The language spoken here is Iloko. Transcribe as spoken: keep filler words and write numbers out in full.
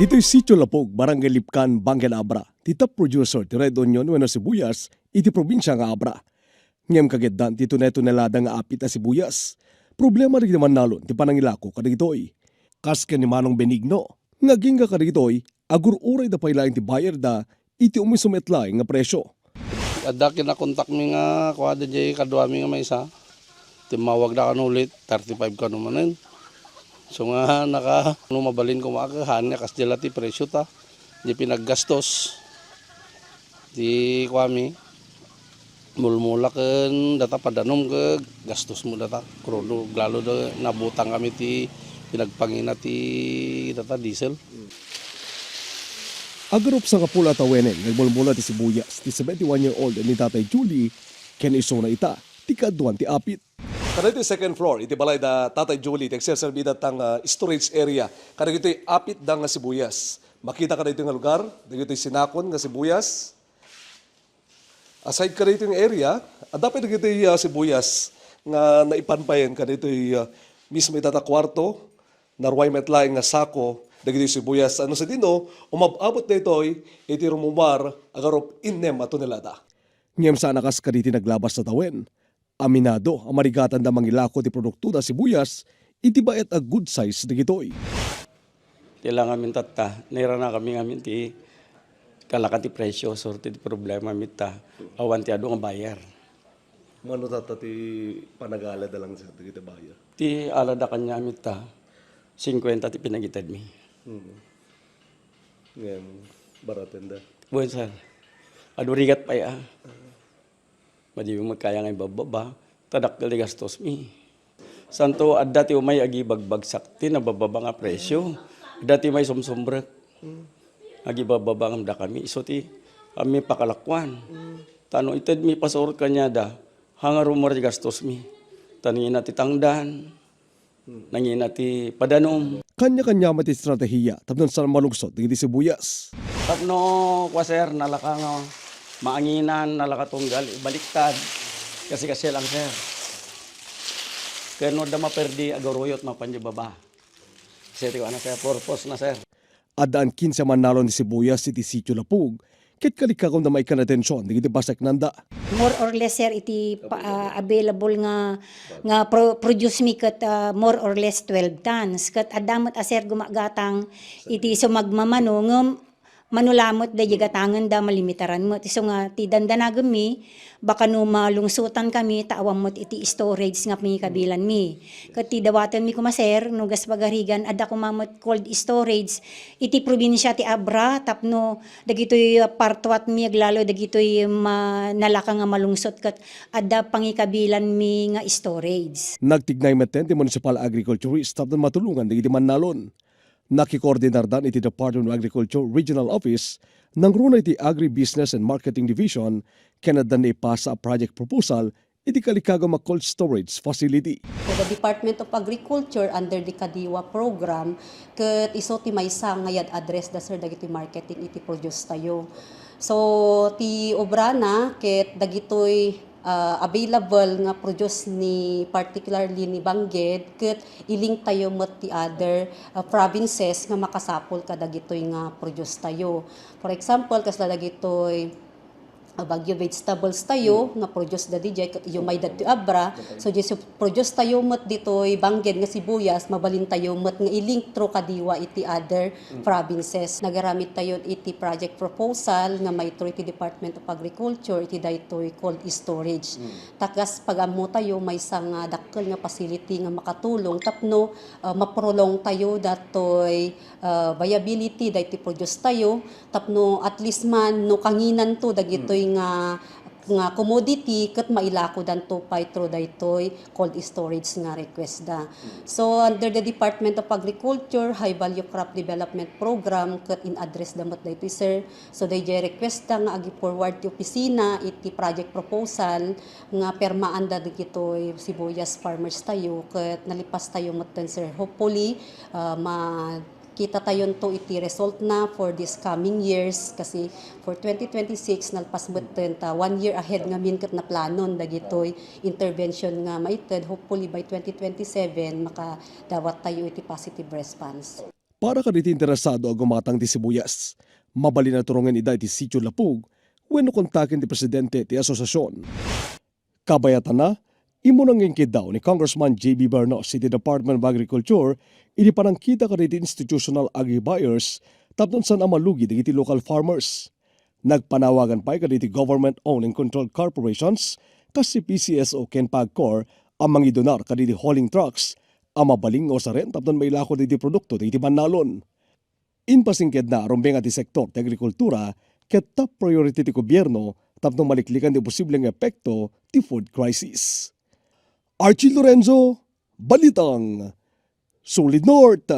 Ditoy Sitio Lapog, Barangay Lipcan, Bangged Abra, ti top producer ti red onion wenno sibuyas iti probinsia nga Abra. Ngem kagiddan ti tune-tonelada nga apit a sibuyas. Problema dagiti mannalon ti panangilako kadagitoy. Kas ken ni Manong Benigno, nga agingga kadagitoy, agur-urayda pay laeng ti buyer da iti umisu met laeng nga presyo. Adda kinakontakmi nga kua, diay kaduami nga maysa. Timmawagda kano ulit, thirty-five kano manen. So nga naka, no mabalin koma, haan nga kasdiay la ti presyo ta. Di pinaggastos. Di kuami, mulmula ken data padanom ket gastos mo data. Krudo, lalo da nabutang kami ti pinagpangina ti data diesel. Agarup sangapulo a tawenen nga agmulmula ti sibuyas ti seventy-one-year-old ni Tatay Julie ken isuna ita ti kaaduan ti apit. Kadagitoy second floor iti balay da Tatay Julie ti agserserbi datang, ah, storage area kadagitoy apit da nga sibuyas. Makita kadagitoy nga lugar, dagitoy sinakon nga sibuyas. Aside kadagitoy nga area, adda pay dagitoy, ah, sibuyas nga naipan payen kadagitoy, ah, mismo ita ta kuarto, naruay met laeng nga sako dagitoy sibuyas. Ano sa dino, umab-abot daytoy iti rummuar agarup innem a tonelada. Ngem saan a kas kaditi naglabas a tawen, aminado a marigatanda mangilako ti produktoda sibuyas iti bayat a good size dagitoy. Ti la ngamin tatta, nairana kami ngamin ti kalaka ti presyo, surti ti problema mi ta awan ti adu nga buyer. Mano tatta ti panagalada lang sa dagiti buyer? Ti alada kaniami ta, singkwenta ti pinagitedmi. Hmm. Ngem, baratenda. Wen, sir. Adu rigat pay, ah. Madi met kaya nga ibabbaba, ta dakkel ti gastosmi. Santo, adda ti umay agibagbagsak ti nababbaba nga presyo. Adda ti umay sumsumrek. Agibabbaba ngem dakami. Isu ti kami pakalakuan. Ta no itedmi pasurot kaniada, hangar umay ti gastosmi. Ta nangina ti tangdan. Nangina ti padanom. Kanya-kanya met ti estratehiya tapno saan malungsot dagiti sibuyas. Tapno, kua, sir, nalaka nga maanginan, nalaka tunggal, ibaliktad. Kasi-kasi lang, sir. Ken no adda maperdi, aguruyot mapan di baba. Kasi ti kuana, sir, purpose na, sir. Addaan kinse a mannalon ti sibuyas iti Sitio Lapog, ket kalikkakonda maikkan atension dagiti paseknanda. More or less, sir, iti pa-, ah, available nga, nga pro-, produce mi ket, ah, more or less twelve tons. Ket adda met a, sir, gumagatang iti sumagmamano, ngem mano la met daydi gatangenda, malimitaran met. Isu nga ti dandanagenmi, baka no malungsotan kami, ta awan met iti storage nga pangikabilanmi. Ket ti dawatenmi koma, sir, no Gas Pagarigan, adda koma met cold storage iti probinsia ti Abra tapno dagitoy, ah, partuatmi aglalo dagitoy ma-, nalaka nga malungsot ket adda pangikabilanmi nga storage. Nagtignay metten ti municipal agriculturist tapno matulongan dagiti mannalon. Nakikoordinardan iti Department of Agriculture Regional Office, nangruna iti Agribusiness and Marketing Division, ken adda naipasa a project proposal iti kalikkago nga cold storage facility. So, the Department of Agriculture under the Kadiwa program, ket isu ti maysa nga iyad-address da, sir, dagiti marketing iti produce tayo. So, ti obrana ket dagitoy, ah, available nga produce ni, particularly ni Bangged, ket i-link tayo met ti other, ah, provinces nga makasapul kadagitoy nga produce tayo. For example, kasla dagitoy, ah, Baguio vegetables tayo nga produce da diay, ket isu may dadtoy Abra. So, diay su-, produce tayo met ditoy Bangged nga sibuyas, mabalin tayo met nga i-link through Kadiwa iti other provinces. Nagaramid tayo iti project proposal nga may through iti Department of Agriculture iti daytoy cold storage. Ta kas pag-ammo tayo, maysa nga dakkel nga facility nga makatulong tapno, ah, maprolong tayo datoy, ah, viability daytoy produce tayo. Tapno at least man, no kanginanto dagitoy nga, nga commodity, ket mailakodanto pay through daytoy cold storage nga request da. So, under the Department of Agriculture, High Value Crop Development Program, ket in-address da met daytoy, sir. So, dayjay request da nga agi-forward ti opisina iti project proposal nga pirmaanda dagitoy sibuyas farmers tayo, ket nalipas tayo metten, sir. Hopefully, ah, ma-, kita tayonto iti result na for this coming years, kasi for twenty twenty-six, nalpas metten ta one year ahead ngamin ket naplanon dagitoy intervention nga maited. Hopefully by twenty twenty-seven, makadawat tayo iti positive response. para kadagiti interesado a gumatang ti sibuyas. Mabalin a turongem ida iti sitio Lapug wenno kontaken ti presidente ti asosiasion. Kabayatanna, immuna nga inkiddaw ni Congressman J B Bernos iti Department of Agriculture iti panangkita kadagiti institutional agri-buyers tapno saan a malugi dagiti local farmers. Nagpanawagan pay kadagiti government-owned and controlled corporations kas ti P C S O ken PAGCOR a mangidunar kadagiti hauling trucks a mabalin nga usaren tapno mailako dagiti produkto dagiti bannalon. Impasingkadna a rumbeng ti sektor ti agrikultura ket top priority ti gobierno tapno maliklikan ti posible nga epekto ti food crisis. Archie Lorenzo, Balitang Solid North.